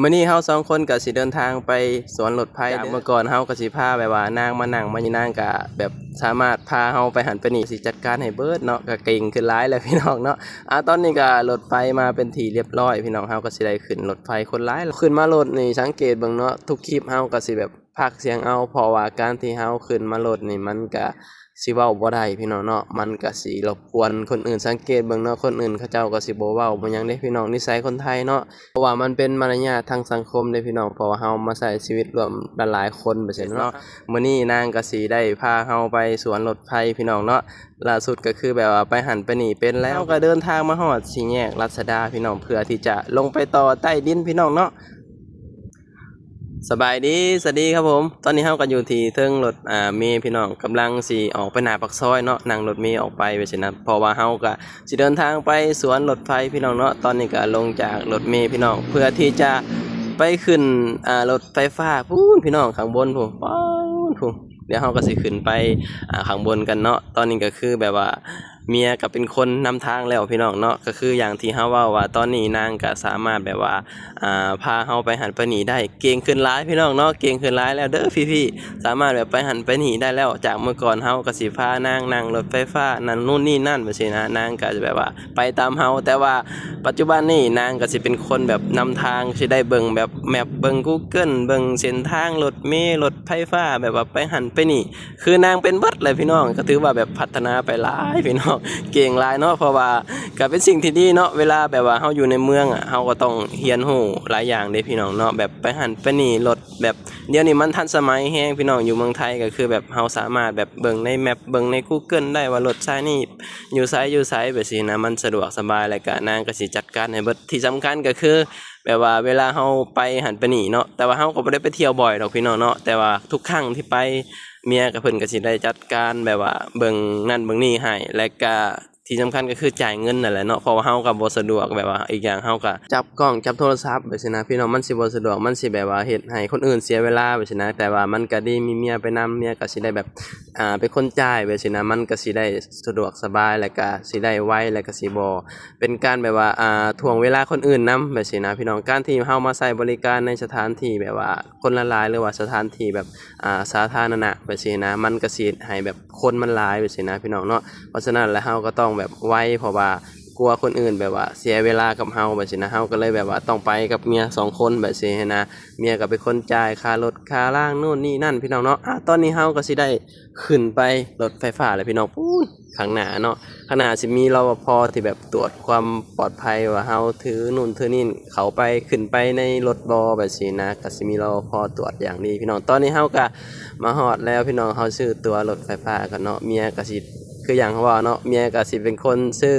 ມື້ນີ້ເຮົາສອງຄົນກໍຊິເດີນທາງໄປສວນລົດໄຟ. ຈາກເມື່ອກ່ອນເຮົາກໍຊິພາແບບວ່ານາງມານັ່ງ ມານີ້ນາງກໍແບບສາມາດພາເຮົາໄປຫັ້ນໄປນີ້ ຊິຈັດການໃຫ້ເບິດເນາະ. ກໍເກັ່ງຂຶ້ນຫຼາຍແລ້ວພີ່ນ້ອງເນາະ. ອາ ຕອນນີ້ກໍລົດໄຟມາເປັນທີ່ຮຽບຮ້ອຍພີ່ນ້ອງ, ເຮົາກໍຊິໄດ້ຂຶ້ນລົດໄຟຄົນຫຼາຍ. ຂຶ້ນມາລົດນີ້ສັງເກດເບິ່ງເນາະ, ທຸກຄລິບເຮົາກໍຊິແບບ ພາກສຽງເອົາ ເພາະວ່າການທີ່ເຮົາຂຶ້ນມາລົດນີ້ ມັນກະຊິເວົ້າບໍ່ໄດ້ພີ່ນ້ອງເນາະ, ມັນກະຊິລົບກວນຄົນອື່ນ. ສັງເກດເບິ່ງເນາະ, ຄົນອື່ນເຂົາເຈົ້າກໍຊິບໍ່ເວົ້າບໍ່ຫຍັງເດ້ພີ່ນ້ອງ, ນິໄສຄົນໄທເນາະ, ເພາະວ່າມັນເປັນມາລະຍາດທາງສັງຄົມເດ້ພີ່ນ້ອງ, ເພາະວ່າເຮົາມາໃຊ້ຊີວິດຮ່ວມຫຼາຍໆຄົນແບບຊີ້ເນາະ. ມື້ນີ້ນາງກໍຊິໄດ້ພາເຮົາໄປສວນລົດໄຟພີ່ນ້ອງເນາະ, ລ່າສຸດກໍຄືແບບວ່າໄປຫັ້ນໄປນີ້ເປັນແລ້ວ. ກໍເດີນທາງມາຮອດສີ່ແຍກລາຊະດາພີ່ນ້ອງ, ເພື່ອທີ່ຈະລົງໄປຕໍ່ໃຕ້ດິນພີ່ນ້ອງເນາະ. ສະບາຍດີ ສະຫວັດດີຄັບຜົມ. ຕອນນີ້ເຮົາກໍຢູ່ທີ່ເທິງລົດ ອ່າ ເມພີ່ນ້ອງ, ກຳລັງຊິອອກໄປໜ້າປາກຊອຍເນາະ, ນັ່ງລົດເມອອກໄປໄປຊີ້ນະ, ເພາະວ່າເຮົາກໍຊິເດີນທາງໄປສວນລົດໄຟພີ່ນ້ອງເນາະ. ຕອນນີ້ກໍລົງຈາກລົດເມພີ່ນ້ອງ ເພື່ອທີ່ຈະໄປຂຶ້ນ ອ່າ ລົດໄຟຟ້າພຸ້ນພີ່ນ້ອງ, ຂ້າງບົນພຸ້ນ ປອດພຸ້ນ. ດຽວເຮົາກໍຊິຂຶ້ນໄປ ອ່າ ຂ້າງບົນກັນເນາະ. ຕອນນີ້ກໍຄືແບບວ່າ ເມຍກໍເປັນຄົນນຳທາງແລ້ວພີ່ນ້ອງເນາະ, ກໍຄືຢ່າງທີ່ເຮົາເວົ້າວ່າ ຕອນນີ້ນາງກໍສາມາດແບບວ່າ ອ່າ ພາເຮົາໄປຫັ້ນໄປນີ້ໄດ້, ເກັ່ງຂຶ້ນຫຼາຍພີ່ນ້ອງເນາະ, ເກັ່ງຂຶ້ນຫຼາຍແລ້ວເດີພີ່ໆ, ສາມາດແບບໄປຫັ້ນໄປນີ້ໄດ້ແລ້ວ. ຈາກເມື່ອກ່ອນເຮົາກໍຊິພານາງນັ່ງລົດໄຟຟ້ານັ້ນນູ້ນນີ້ນັ້ນແບບຊີ້ນະ, ນາງກໍຈະແບບວ່າໄປຕາມເຮົາ, ແຕ່ວ່າປັດຈຸບັນນີ້ນາງກໍຊິເປັນຄົນແບບນຳທາງ, ຊິໄດ້ເບິ່ງແບບແມັບ ເບິ່ງ Google ເບິ່ງເສັ້ນທາງລົດເມ ລົດໄຟຟ້າ ແບບວ່າໄປຫັ້ນໄປນີ້. ຄືນາງເປັນເບິດແຫຼະພີ່ນ້ອງ, ກໍຖືວ່າແບບພັດທະນາໄປຫຼາຍພີ່ນ້ອງ, ເກັ່ງຫຼາຍເນາະ, ເພາະວ່າກໍເປັນສິ່ງທີ່ດີເນາະ. ເວລາແບບວ່າເຮົາຢູ່ໃນເມືອງອະ ເຮົາກໍຕ້ອງຮຽນຮູ້ຫຼາຍຢ່າງເດ້ພີ່ນ້ອງເນາະ, ແບບໄປຫັ້ນໄປນີ້ ລົດແບບ ດຽວນີ້ມັນທັນສະໄໝແຮງພີ່ນ້ອງ. ຢູ່ເມືອງໄທກໍຄືແບບເຮົາສາມາດແບບເບິ່ງໃນແມັບ ເບິ່ງໃນ Google ໄດ້ວ່າລົດສາຍນີ້ຢູ່ໃສ ຢູ່ໃສແບບຊີ້ນະ, ມັນສະດວກສະບາຍ ແລ້ວກໍນາງກໍຊິຈັດການໃຫ້ເບິດ. ທີ່ສຳຄັນກໍຄື ແບບວ່າເວລາເຮົາໄປຫັ້ນໄປນີ້ເນາະ, ແຕ່ວ່າເຮົາກໍບໍ່ໄດ້ໄປທ່ຽວບ່ອຍດອກພີ່ນ້ອງເນາະ, ແຕ່ວ່າທຸກຄັ້ງທີ່ໄປ ເມຍກັບເພິ່ນກໍຊິໄດ້ຈັດການແບບວ່າເບິ່ງນັ້ນເບິ່ງນີ້ໃຫ້, ແລະກະທີ່ສຳຄັນກໍຄືຈ່າຍເງິນນັ້ນແຫຼະເນາະ, ເພາະວ່າເຮົາກໍບໍ່ສະດວກ, ແບບວ່າອີກຢ່າງເຮົາກໍຈັບກ້ອງຈັບໂທລະສັບແບບຊີ້ນະພີ່ນ້ອງ, ມັນຊິບໍ່ສະດວກ, ມັນຊິແບບວ່າເຮັດໃຫ້ຄົນອື່ນເສຍເວລາແບບຊີ້ນະ. ແຕ່ວ່າມັນກໍດີມີເມຍໄປນຳ, ເມຍກໍຊິໄດ້ແບບ ອ່າ ເປັນຄົນຈ່າຍແບບຊີ້ນະ, ມັນກໍຊິໄດ້ສະດວກສະບາຍ ແລ້ວກໍຊິໄດ້ໄວ ແລ້ວກໍຊິບໍ່ເປັນການແບບວ່າ ອ່າ ຖ່ວງເວລາຄົນອື່ນນຳແບບຊີ້ນະພີ່ນ້ອງ. ການທີ່ເຮົາມາໃຊ້ບໍລິການໃນສະຖານທີ່ແບບວ່າຄົນຫຼາຍໆ ຫຼືວ່າສະຖານທີ່ແບບ ອ່າ ສາທາລະນະແບບຊີ້ນະ, ມັນກໍຊິເຮັດໃຫ້ແບບຄົນມັນຫຼາຍແບບຊີ້ນະພີ່ນ້ອງເນາະ. ເພາະສະນັ້ນແລ້ວເຮົາກໍຕ້ອງແບບໄວ, ເພາະວ່າ ກົວຄົນອື່ນແບບວ່າເສຍເວລາກັບເຮົາແບບຊີ້ນະ, ເຮົາກໍເລີຍແບບວ່າຕ້ອງໄປກັບເມຍສອງຄົນແບບຊີ້ນະ. ເມຍກໍເປັນຄົນຈ່າຍຄ່າລົດຄ່າລາງໂນ່ນນີ້ນັ້ນພີ່ນ້ອງເນາະ. ອາ ຕອນນີ້ເຮົາກໍຊິໄດ້ຂຶ້ນໄປລົດໄຟຟ້າແລ້ວພີ່ນ້ອງ, ປູ້ນ ຂ້າງໜ້າເນາະ, ຂ້າງໜ້າຊິມີ ລປພ ທີ່ແບບຕວດຄວາມປອດໄພວ່າເຮົາຖືໂນ່ນຖືນີ້ເຂົ້າໄປ ຂຶ້ນໄປໃນລົດບໍ່ແບບຊີ້ນະ, ກໍຊິມີ ລປພ ຕວດຢ່າງດີພີ່ນ້ອງ. ຕອນນີ້ເຮົາກໍມາຮອດແລ້ວພີ່ນ້ອງ, ເຮົາຊື້ຕົ໋ວລົດໄຟຟ້າກັນເນາະ. ເມຍກໍຊິ ຄືຢ່າງເຮົາເວົ້າເນາະ, ເມຍກໍຊິເປັນຄົນຊື້,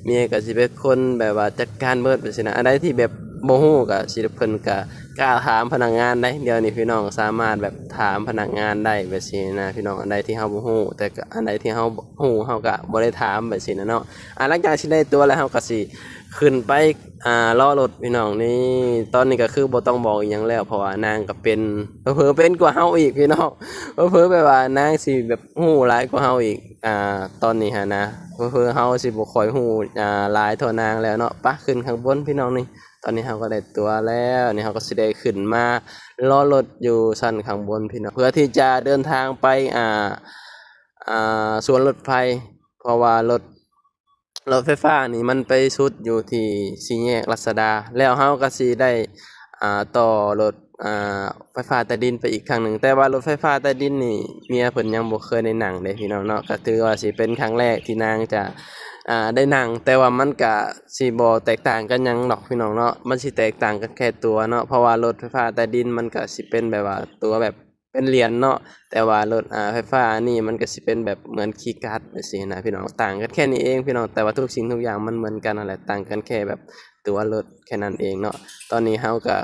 ເມຍກໍຊິເປັນຄົນແບບວ່າຈັດການເບິດແບບຊີ້ນະ. ອັນໃດທີ່ແບບບໍ່ຮູ້ກໍຊິ ເພິ່ນກໍກ້າຖາມພະນັກງານໄດ໋. ດຽວນີ້ພີ່ນ້ອງສາມາດແບບຖາມພະນັກງານໄດ້ແບບຊີ້ນະພີ່ນ້ອງ, ອັນໃດທີ່ເຮົາບໍ່ຮູ້, ແຕ່ກໍອັນໃດທີ່ເຮົາຮູ້ ເຮົາກໍບໍ່ໄດ້ຖາມແບບຊີ້ນະເນາະ. ອາ ຫຼັງຈາກທີ່ໄດ້ຕົ໋ວແລ້ວ ເຮົາກໍຊິຂຶ້ນໄປ ອ່າ ລໍລົດພີ່ນ້ອງ. ນີ້ ຕອນນີ້ກໍຄືບໍ່ຕ້ອງບອກອີ່ຫຍັງແລ້ວ, ເພາະວ່ານາງກໍເປັນ ເຜີໆເປັນກວ່າເຮົາອີກພີ່ນ້ອງ, ເຜີໆແບບວ່ານາງຊິແບບ ຮູ້ຫຼາຍກວ່າເຮົາອີກ. ອ່າ ຕອນນີ້ຫັ້ນນະ ເຜີໆເຮົາຊິບໍ່ຄ່ອຍຮູ້ ອ່າ ຫຼາຍເທົ່ານາງແລ້ວເນາະ. ປະ ຂຶ້ນຂ້າງບົນພີ່ນ້ອງ. ນີ້ ຕອນນີ້ເຮົາກໍໄດ້ຕົ໋ວແລ້ວ, ນີ້ເຮົາກໍຊິໄດ້ຂຶ້ນມາລໍລົດຢູ່ຊັ້ນຂ້າງບົນພີ່ນ້ອງ ເພື່ອທີ່ຈະເດີນທາງໄປ ອ່າ ອ່າ ສວນລົດໄຟ, ເພາະວ່າລົດ ລົດໄຟຟ້ານີ້ມັນໄປສຸດຢູ່ທີ່ສີ່ແຍກລາຊະດາ, ແລ້ວເຮົາກໍຊິໄດ້ ອ່າ ຕໍ່ລົດ ອ່າ ໄຟຟ້າໃຕ້ດິນໄປອີກຄັ້ງໜຶ່ງ. ແຕ່ວ່າລົດໄຟຟ້າໃຕ້ດິນນີ້ ເມຍເພິ່ນຍັງບໍ່ເຄີຍໄດ້ນັ່ງເດ້ພີ່ນ້ອງເນາະ, ກໍຖືວ່າຊິເປັນຄັ້ງແລກທີ່ນາງຈະ ອ່າ ໄດ້ນັ່ງ. ແຕ່ວ່າມັນກະຊິບໍ່ແຕກຕ່າງກັນຫຍັງດອກພີ່ນ້ອງເນາະ, ມັນຊິແຕກຕ່າງກັນແຄ່ຕົ໋ວເນາະ, ເພາະວ່າລົດໄຟຟ້າໃຕ້ດິນມັນກະຊິເປັນແບບວ່າຕົ໋ວແບບ ເປັນຫຼຽນເນາະ, ແຕ່ວ່າລົດ ອ່າ ໄຟຟ້າອັນນີ້ມັນກໍຊິເປັນແບບເໝືອນຄີກາດໄປຊີ້ນະພີ່ນ້ອງ. ຕ່າງກັນແຄ່ນີ້ເອງພີ່ນ້ອງ, ແຕ່ວ່າທຸກສິ່ງທຸກຢ່າງມັນເໝືອນກັນຫັ້ນແຫຼະ, ຕ່າງກັນແຄ່ແບບຕົ໋ວລົດແຄ່ນັ້ນເອງເນາະ. ຕອນນີ້ເຮົາກໍ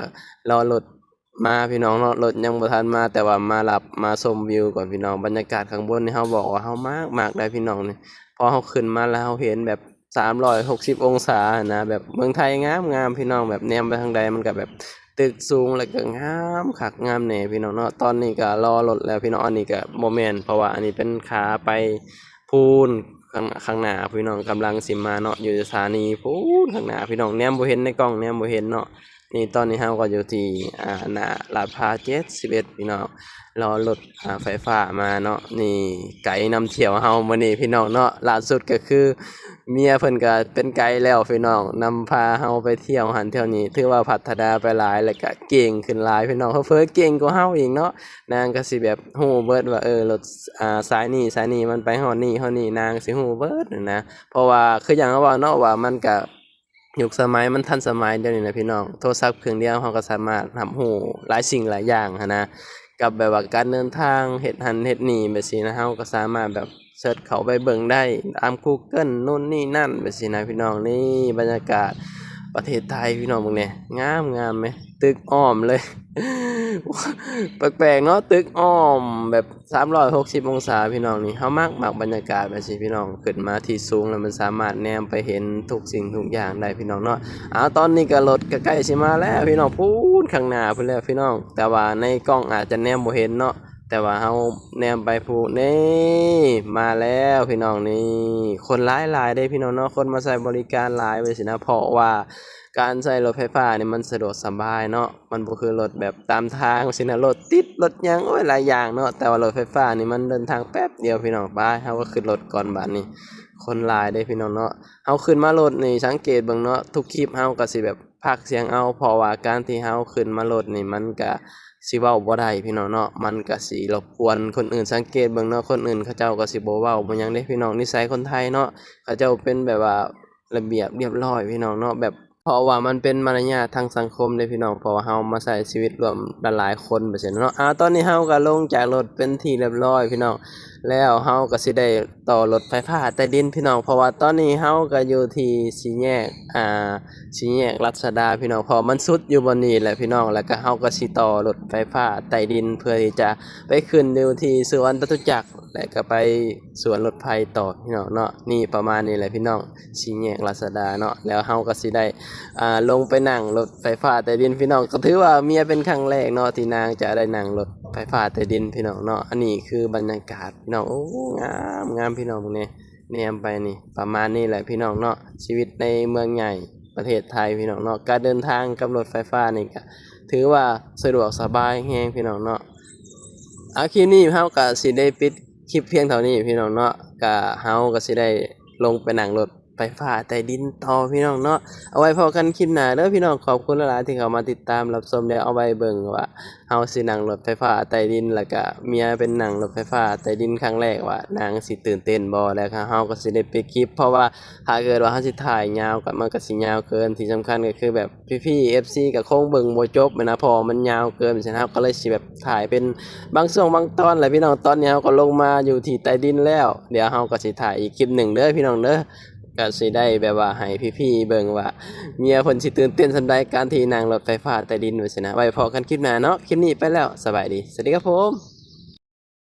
ລໍລົດມາພີ່ນ້ອງເນາະ, ລົດຍັງບໍ່ທັນມາ, ແຕ່ວ່າມາຮັບມາຊົມວິວກ່ອນພີ່ນ້ອງ. ບັນຍາກາດຂ້າງບົນນີ້ ເຮົາບອກວ່າເຮົາມັກ ມັກໄດ໋ພີ່ນ້ອງນີ້, ພໍເຮົາຂຶ້ນມາແລ້ວເຮົາເຫັນແບບ ສາມຮ້ອຍຫົກສິບອົງສານະ, ແບບເມືອງໄທງາມໆ ພີ່ນ້ອງ, ແບບແນມໄປທາງໃດມັນກໍແບບຕຶກສູງ ແລ້ວກໍງາມຄັກງາມແນ່ພີ່ນ້ອງເນາະ. ຕອນນີ້ກໍລໍລົດແລ້ວພີ່ນ້ອງ, ອັນນີ້ກໍບໍ່ແມ່ນ ເພາະວ່າອັນນີ້ເປັນຂາໄປພຸ້ນ ຂ້າງ ຂ້າງໜ້າພີ່ນ້ອງ, ກຳລັງຊິມາເນາະ, ຢູ່ສະຖານີພຸ້ນຂ້າງໜ້າພີ່ນ້ອງ, ແນມບໍ່ເຫັນໃນກ້ອງ ແນມບໍ່ເຫັນເນາະ. ນີ້ຕອນນີ້ເຮົາກໍຢູ່ທີ່ ອ່າ ໜ້າລາດພຮ້າວເຈັດສິບເອັດ ພີ່ນ້ອງ ລໍລົດ ອ່າ ໄຟຟ້າມາເນາະ. ນີ້ໄກນຳທ່ຽວເຮົາມື້ນີ້ ພີ່ນ້ອງເນາະ. ລ່າສຸດກໍຄືເມຍເພິ່ນກໍເປັນໄກແລ້ວ ພີ່ນ້ອງ ນຳພາເຮົາໄປທ່ຽວຫັ້ນທ່ຽວນີ້ ຖືວ່າພັດທະນາໄປຫຼາຍ ແລ້ວກໍເກັ່ງຂຶ້ນຫຼາຍ ພີ່ນ້ອງ ເຜີໆເກັ່ງກວ່າເຮົາອີກເນາະ. ນາງກໍຊິແບບຮູ້ເບິດວ່າ ເອີ ລົດ ອ່າ ສາຍນີ້ ສາຍນີ້ມັນໄປຮອດນີ້ ຮອດນີ້ ນາງຊິຮູ້ເບິດຫັ້ນນະ. ເພາະວ່າຄືຢ່າງເຮົາເວົ້າເນາະ ວ່າມັນກະ ຍຸກສະໄໝມັນທັນສະໄໝດຽວນີ້ນະ ພີ່ນ້ອງ. ໂທລະສັບເຄື່ອງດຽວເຮົາກໍສາມາດຮັບຮູ້ຫຼາຍສິ່ງຫຼາຍຢ່າງຫັ້ນນະ ກັບແບບວ່າການເດີນທາງ ເຮັດຫັ້ນເຮັດນີ້ແບບຊີ້ນະ. ເຮົາກໍສາມາດແບບເສີດເຂົ້າໄປເບິ່ງໄດ້ຕາມ Google ໂນ່ນນີ້ນັ້ນແບບຊີ້ນະ ພີ່ນ້ອງ. ນີ້ບັນຍາກາດປະເທດໄທ ພີ່ນ້ອງເບິ່ງແດ່ ງາມໆ ແມະ ຕຶກອ້ອມເລີຍ ແປກໆ ເນາະ ຕຶກອ້ອມແບບ ສາມຮ້ອຍຫົກສິບອົງສາ ພີ່ນ້ອງ. ນີ້ເຮົາມັກ ມັກບັນຍາກາດແບບຊີ້ ພີ່ນ້ອງ ຂຶ້ນມາທີ່ສູງແລ້ວມັນສາມາດແນມໄປເຫັນທຸກສິ່ງທຸກຢ່າງໄດ້ ພີ່ນ້ອງເນາະ. ເອົາ ຕອນນີ້ກໍລົດກໍໃກ້ຊິມາແລ້ວ ພີ່ນ້ອງ ພຸ້ນຂ້າງໜ້າພຸ້ນແລ້ວ ພີ່ນ້ອງ. ແຕ່ວ່າໃນກ້ອງອາດຈະແນມບໍ່ເຫັນເນາະ ແຕ່ວ່າເຮົາແນມໄປພຸ້ນ ນີ້ມາແລ້ວ ພີ່ນ້ອງ. ນີ້ຄົນຫຼາຍໆເດ້ ພີ່ນ້ອງເນາະ ຄົນມາໃຊ້ບໍລິການຫຼາຍແບບຊີ້ນະ ເພາະວ່າການໃຊ້ລົດໄຟຟ້ານີ້ມັນສະດວກສະບາຍເນາະ. ມັນບໍ່ຄືລົດແບບຕາມທາງຊີ້ນະ ລົດຕິດ ລົດຫຍັງ ໂອ້ຍ ຫຼາຍຢ່າງເນາະ. ແຕ່ວ່າລົດໄຟຟ້ານີ້ມັນເດີນທາງແປັບດຽວ ພີ່ນ້ອງ. ໄປ ເຮົາກໍຂຶ້ນລົດກ່ອນບາດນີ້ ຄົນຫຼາຍເດ້ ພີ່ນ້ອງເນາະ. ເຮົາຂຶ້ນມາລົດນີ້ ສັງເກດເບິ່ງເນາະ ທຸກຄລິບເຮົາກໍຊິແບບພາກສຽງເອົາ ເພາະວ່າການທີ່ເຮົາຂຶ້ນມາລົດນີ້ ມັນກະຊິເວົ້າບໍ່ໄດ້ ພີ່ນ້ອງເນາະ ມັນກະຊິລົບກວນຄົນອື່ນ. ສັງເກດເບິ່ງເນາະ ຄົນອື່ນເຂົາເຈົ້າກໍຊິບໍ່ເວົ້າບໍ່ຫຍັງເດ້ ພີ່ນ້ອງ. ນິໄສຄົນໄທເນາະ ເຂົາເຈົ້າເປັນແບບວ່າ ລະບຽບລຽບຮ້ອຍ ພີ່ນ້ອງເນາະ ແບບ ເພາະວ່າມັນເປັນມາລະຍາດທາງສັງຄົມເດ້ ພີ່ນ້ອງ ເພາະວ່າເຮົາມາໃຊ້ຊີວິດຮ່ວມຫຼາຍໆຄົນແບບຊີ້ນະເນາະ. ອາ ຕອນນີ້ເຮົາກໍລົງຈາກລົດເປັນທີ່ລຽບຮ້ອຍ ພີ່ນ້ອງ ແລ້ວເຮົາກໍຊິໄດ້ຕໍ່ລົດໄຟຟ້າໃຕ້ດິນ ພີ່ນ້ອງ ເພາະວ່າຕອນນີ້ເຮົາກໍຢູ່ທີ່ສີ່ແຍກ ອ່າ ສີ່ແຍກລາຊະດາ ພີ່ນ້ອງ ເພາະມັນສຸດຢູ່ບ່ອນນີ້ແຫຼະ ພີ່ນ້ອງ. ແລ້ວກໍເຮົາກໍຊິຕໍ່ລົດໄຟຟ້າໃຕ້ດິນ ເພື່ອທີ່ຈະໄປຂຶ້ນຢູ່ທີ່ສວນຈະຕຸຈັກ ແລ້ວກໍໄປສວນລົດໄຟຕໍ່ ພີ່ນ້ອງເນາະ. ນີ້ປະມານນີ້ແຫຼະ ພີ່ນ້ອງ ສີ່ແຍກລາຊະດາເນາະ. ແລ້ວເຮົາກໍຊິໄດ້ ອ່າ ລົງໄປນັ່ງລົດໄຟຟ້າໃຕ້ດິນ ພີ່ນ້ອງ. ກໍຖືວ່າເມຍເປັນຄັ້ງແລກເນາະ ທີ່ນາງຈະໄດ້ນັ່ງລົດໄຟຟ້າໃຕ້ດິນ ພີ່ນ້ອງເນາະ. ອັນນີ້ຄືບັນຍາກາດ ພີ່ນ້ອງ ໂອ້ ງາມໆ ພີ່ນ້ອງ ເບິ່ງແດ່ ແນມໄປນີ້ ປະມານນີ້ແຫຼະ ພີ່ນ້ອງເນາະ. ຊີວິດໃນເມືອງໃຫຍ່ປະເທດໄທ ພີ່ນ້ອງເນາະ ການເດີນທາງກັບລົດໄຟຟ້ານີ້ກໍຖືວ່າສະດວກສະບາຍແຮງ ພີ່ນ້ອງເນາະ. ເອົາ ຄລິບນີ້ເຮົາກໍຊິໄດ້ປິດຄລິບພຽງເທົ່ານີ້ ພີ່ນ້ອງເນາະ. ກະເຮົາກໍຊິໄດ້ລົງໄປນັ່ງລົດໄຟຟ້າໃຕ້ດິນຕໍ່ ພີ່ນ້ອງເນາະ. ເອົາໄວ້ພໍ້ກັນຄລິບໜ້າເດີ ພີ່ນ້ອງ. ຂອບຄຸນຫຼາຍໆທີ່ເຂົ້າມາຕິດຕາມຮັບຊົມ ແລ້ວເອົາໄວ້ເບິ່ງວ່າເຮົາຊິນັ່ງລົດໄຟຟ້າໃຕ້ດິນ ແລ້ວກະເມຍເປັນນັ່ງລົດໄຟຟ້າໃຕ້ດິນຄັ້ງແລກ ວ່ານາງຊິຕື່ນເຕັ້ນບໍ່ ແລ້ວເຮົາກໍຊິໄດ້ປິດຄລິບ ເພາະວ່າຖ້າເກີດວ່າເຮົາຊິຖ່າຍຍາວກໍ ມັນກໍຊິຍາວເກີນ. ທີ່ສຳຄັນກໍຄືແບບ ພີ່ໆ ເອັຟຊີ ກໍຄົງເບິ່ງບໍ່ຈົບແມ່ນນະ ເພາະວ່າມັນຍາວເກີນ. ເຊັ່ນ ເຮົາກໍເລີຍຊິແບບຖ່າຍເປັນບາງຊ່ວງບາງຕອນແຫຼະ ພີ່ນ້ອງ. ຕອນນີ້ເຮົາກໍລົງມາຢູ່ທີ່ໃຕ້ດິນແລ້ວ ດຽວເຮົາກໍຊິຖ່າຍອີກຄລິບໜຶ່ງເດີ ພີ່ນ້ອງເດີ. ກໍຊິໄດ້ແບບວ່າໃຫ້ພີ່ໆເບິ່ງວ່າເມຍເພິ່ນຊິຕື່ນເຕັ້ນສ່ຳໃດ ການທີ່ນັ່ງລົດໄຟຟ້າໃຕ້ດິນ ວ່າຊັ້ນນະ. ໄວ້ພໍ້ກັນຄລິບໜ້າເນາະ. ຄລິບນີ້ໄປແລ້ວ ສະບາຍດີ ສະຫວັດດີຄັບຜົມ.